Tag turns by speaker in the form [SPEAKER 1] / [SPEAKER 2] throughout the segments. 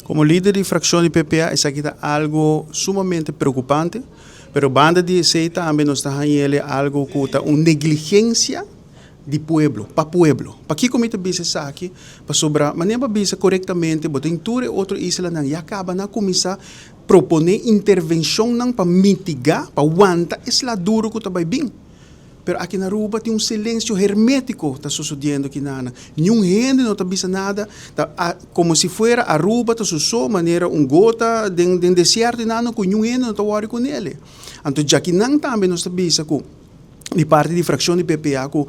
[SPEAKER 1] Komo lider di frakshon di PPA esaki ta algu sumamente preokupante, pero banda di esei tambe nos ta hañ'el algu ku ta un negligensia di pueblo, pa pueblo. Pakiko mi ta bisa esaki? Pasobra manera bo a bisa korektamente bo tin tur e otro islanan ya kaba nan a kuminsá proponé intervenshonnan pa mitigá, pa wanta e sla duru ku ta bai bin. Pero aki na Aruba tin un silencio hermetico ta sucediendo aki na nan. Niun hende no ta bisa nada, ta como si fuera Aruba ta su so manera un gota den den desierto y nan cu niun hende no ta worry cu nele. Anto djaki nan tambe nos ta bisa cu di parti di fraccion di PPA cu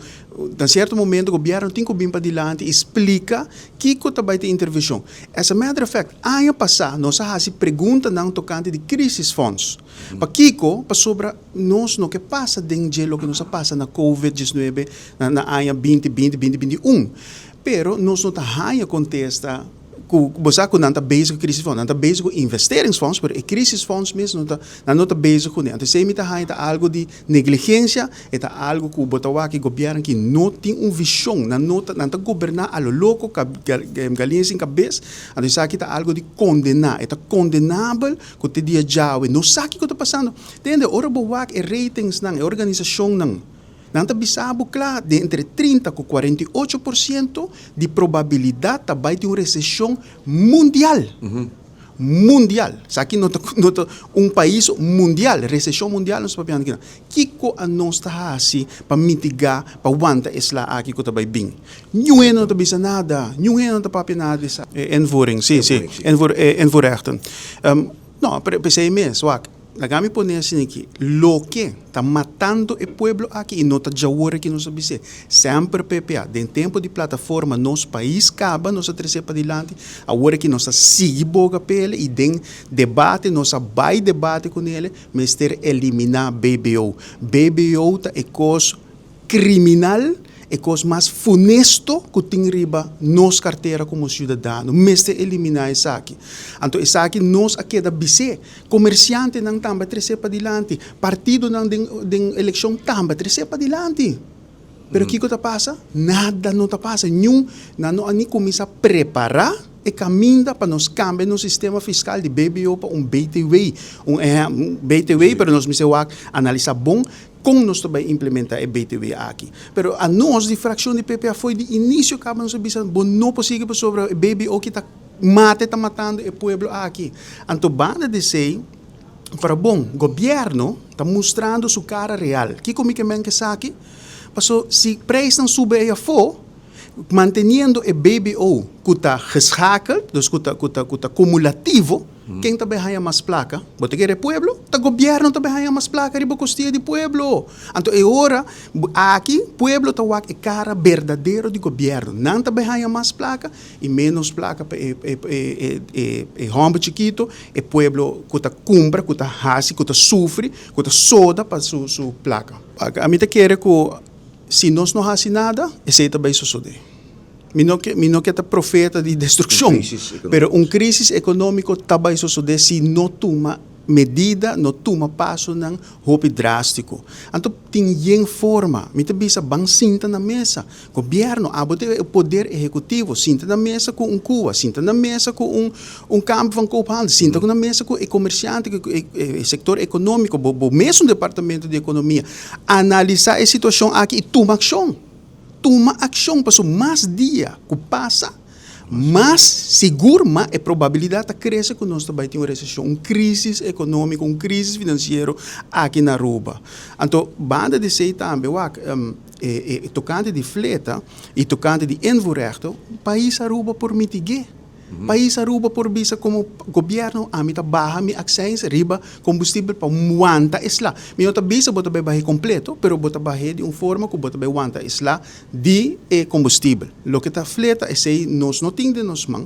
[SPEAKER 1] na cierto momento gobierno tin cu bin padilanti y splica kico ta bay ta intervencion. As a matter of fact, aña pasa nos a haci preguntanan tocante di crisisfonds. Pakico? Pasobra Nos no ke pasa den dje loke nos a pasa na Covid 19 na aña binti binti, binti binti un. Pero nos no ta haña kontesta ku bo sa ku nan ta bezig ku crisisfonds. Nan ta bezig ku investeringsfonds, pero e crisisfonds mes no ta, nan no ta bezig kuné. Anto esei mi ta haña ta algu di negligensia, e ta algu ku bo ta wak e gobièrnu aki no tin un vishon, nan no ta, nan ta goberná a lo loko, galiña sin kabes. Anto esaki ta algu di kondená, e ta kondenabel ku te dia djawe no sa kiko ta pasando. Tende, ora bo wak e ratingsnan, e organisashonnan, nan ta bisa bo kla di entre 30 ku 48% di probabilidat ta bai tin un reseshon mundial. Mundial. Esaki no ta no ta un pais mundial, reseshon mundial nos ta papiando akinan. Kiko anos ta hasi pa mitigá, pa wanta e sla aki ku ta bai bin? Niun hende no ta bisa nada, niun hende no ta papia nada di esaki. E invoering, si, si, invoerrechten. No, pero p'esei mes, wak, laga mi pone asina aki, loke ta matando e pueblo aki i no ta djawor aki nos a bis'é, semper PPA, den tempu di plataforma Nos Pais kaba nos a tres'é padilanti, awor aki nos ta sigui boga p'el i den debate nos a bai debate kun'el, mester eliminá BBO. BBO ta e kos Kriminal, e kos mas funesto ku tin riba nos kartera komo siudadano. Mester eliminá esaki. Anto esaki nos a keda bis'é. Komersiantenan tambe a tres'é padilanti. Partidonan den den elekshon tambe a tres'é padilanti. Pero kiko ta pasa? Nada no ta pasa. Niun nan no a ni kuminsá prepará e kaminda pa nos kambia nos sistema fiskal di BBO pa un BTW. Un ehèmpel, BTW, pero nos mester wak analisá bon Kon nos ta bai implementa e BTW aki? Pero anos di frakshon di PPA foi di inisio kaba nos a bisa bo no por sigui pasobra e BBO ki ta mata e ta matando e pueblo aki. Anto banda di esei ora bon gobierno ta mustrando su kara real. Kiko mi ke men ku esaki? Paso si preisnan subi ei afó manteniendo e BBO ku ta geschakeld, dus ku ta ku ta ku ta kumulativo, ken ta bai haña mas plaka? Bo ta kere pueblo? Ta gobièrnu ta bai haña mas plaka riba kostia di pueblo. Anto e ora aki pueblo ta wak e kara berdadero di gobièrnu. Nan ta bai haña mas plaka i ménos plaka pa e e e e e hòmber chikito, e pueblo ku ta kumpra, ku ta hasi, ku ta sufri, ku ta soda pa su su plaka. Ami ta kere ku Si nos no hasi nada, esei ta bai sosodé. Mi no ke, mi no ke ta profeta di destrukshon, pero un krísis ekonómiko ta bai sosodé si no tuma medida, no tuma pasonan hopi drástiko. Anto tin yen forma. Mi ta bisa ban sinta na mesa. Gobièrnu, abo ta e poder ehekutivo, sinta na mesa ku un kua, sinta na mesa ku un un Kamer van Koophandel, sinta na mesa ku e komersiante, ku e sektor ekonómiko, bo bo mesun departamento di ekonomia. Analisá e situashon aki i tuma akshon. Tuma akshon pasobra mas dia ku pasa, mas sigur mas e probabilidat ta krese ku nos ta bai tin un reseshon, un krísis ekonómiko, un krísis finansiero aki na Aruba. Anto banda di esei tambe wak e tokante di fleta i tokante di invoerrechten, pais Aruba por mitig'é. Pais Aruba por bisa como gobierno ami ta baha mi accijns riba combustibel pa wanta e sla. Mi no ta bisa bo ta bay bahe completo, pero bo ta bahe di un forma cu bo ta bay wanta e sla di e combustibel. Loke ta fleta esey nos no tin den nos man,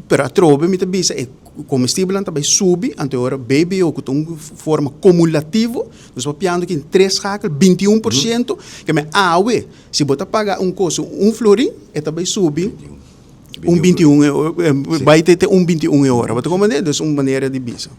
[SPEAKER 1] pero atrobe mi ta bisa e combustibelnan ta bay subi, anto e ora BBO cu ta un forma cumulativo, nos papiando aki tres schakel, 21%, ke men awe Si bo ta paga un kos un florin, e ta bai subi un 21, bai te un 21 e ora. Bo ta comprende? Dus un manera di bisa.